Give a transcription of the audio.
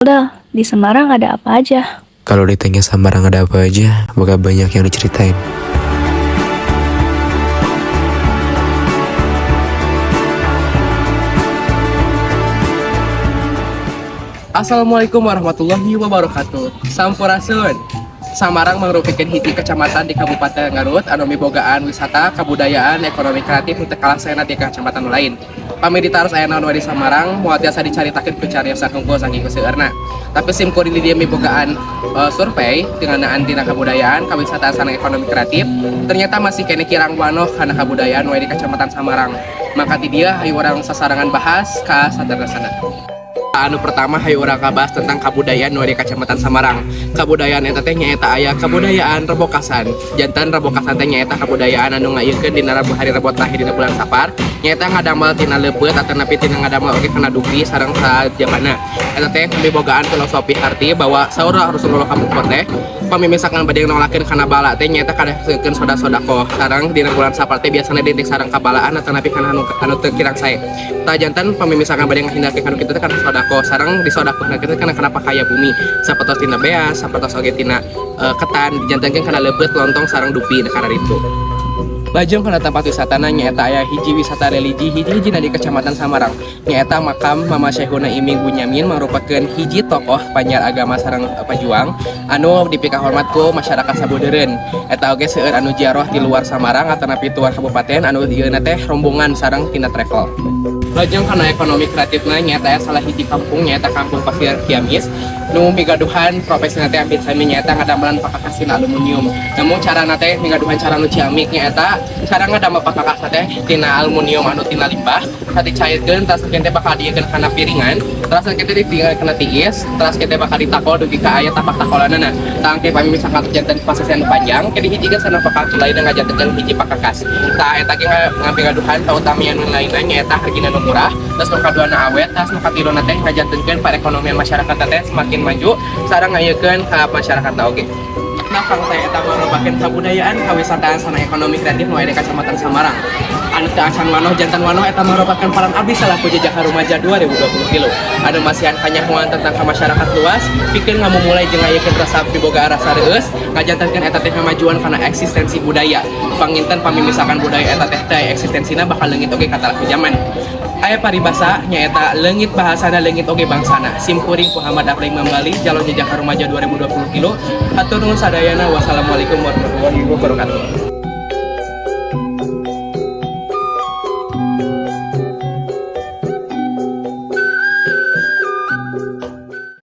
Dal, di Semarang ada apa aja? Kalau ditanya Samarang ada apa aja, bakal banyak yang diceritain. Assalamualaikum warahmatullahi wabarakatuh. Sampurasun. Samarang merupakan hiji kecamatan di Kabupaten Garut anu mibogaan wisata, kabudayaan, ekonomi kreatif nu teu kalah saena di kecamatan lain. Pami ditaros aya naon wae di Samarang, moal tiasa dicaritakeun ku cariosan hungkul saking seueurna. Tapi sim kuring di dieu mibogaan survei ngeunaan tina kabudayaan, kawisataan sareng ekonomi kreatif, ternyata masih keneh kirang wanoh kana kabudayaan wae di Kecamatan Samarang. Maka ti dieu hayu urang sasarengan bahas ka saderasana. Anu pertama, hayu urang kabahas tentang kabudayaan nu di Kecamatan Samarang. Kabudayaan eta teh nyaeta aya kabudayaan Rebokasan. Janten Rebokasan teh nyaeta kabudayaan anu ngayakeun dina Rabu hari Rebo terakhir dina bulan Safar. Nyaeta ngadamel tina leupeut atanapi tina ngadamel oge kana dupi sareng sajabana. Eta teh mibogaan filosofi arti bahwa saur Rasulullah kapungkur teh pami misalkan bade nolakeun kana bala teh nyaeta kadaskeun soda-sodakoh. Sareng dina bulan Safar teh biasana identik sareng kabalaan atanapi kana anu teu kirang sae. Tah, janten pami misalkan bade ngahindarkeun kana kitu teh kana sodakoh, sareng di sodakohna kitu kana kana pakaya bumi sapertos tina beas, sapertos oge tina ketan, dijantenkeun kana leupeut, lontong sareng dupi kararitu. Lajeng kana tempat wisatana, nyaeta aya hiji wisata religi hiji-hijina di Kecamatan Samarang, nyaeta makam Mama Syekhuna Iming Bunyamin, merupakan hiji tokoh panyiar agama sareng pajuang anu dipikahormat ku masyarakat sabudeureun. Eta oge seueur anu ziarah di luar Samarang atanapi luar kabupaten anu ieu teh rombongan sareng tina travel. Lajeng kana ekonomi kreatifna, nyaeta aya salah hiji kampung, nyaeta Kampung Pasir Ciamis, nu migaduhan profesina teh hampir sami, nyaeta ngadamelan pakakas tina aluminium. Namun carana teh migaduhan cara nu ciamik, nyaeta cara ngadamel pakakas teh tina aluminium anu tina limbah, tadi dicairkeun, terus kita bakal dieukeun kana piringan, terus kita ditinggal kana tiis, terus kita bakal ditakol dugi ka aya tapak takolanana. Tah, engke pami misalkan janten proses anu panjang ke dihijikeun sareng pakakas lain ngajantenkeun hiji pakakas. Tah, eta ge ngamigaduhan kautamian nu lainna, nyaeta hargina nu murah, terus nu kaduana awet, terus nu katiluna teh ngajantenkeun perekonomian masyarakat teh semakin maju sareng ngayekeun ka masyarakat oge. Nah, Kang, teh eta merupakan kabudayaan, kawisataan sareng ekonomi kreatif nu aya di Kecamatan Samarang. Anu teu acan wanoh janten wanoh, eta merupakan peran abdi selaku Jejaka Rumaja 2020 anu masihan kanyahoan tentang ka masyarakat luas pikeun ngamumulai jeung ngayekeun rasa piboga rasa reueus, ngajantenkeun eta teh kemajuan kana eksistensi budaya. Panginten pami misalkan budaya eta teh teh eksistensina bakal leungit oge katalah ku zaman. Aya paribasa nyaeta leungit bahasana, leungit oge bangsana. Simkuring Muhammad Afling Mambali, jalon Jejaka Rumaja 2020 kilo. Hatur nuhun sadayana. Wassalamualaikum warahmatullahi wabarakatuh.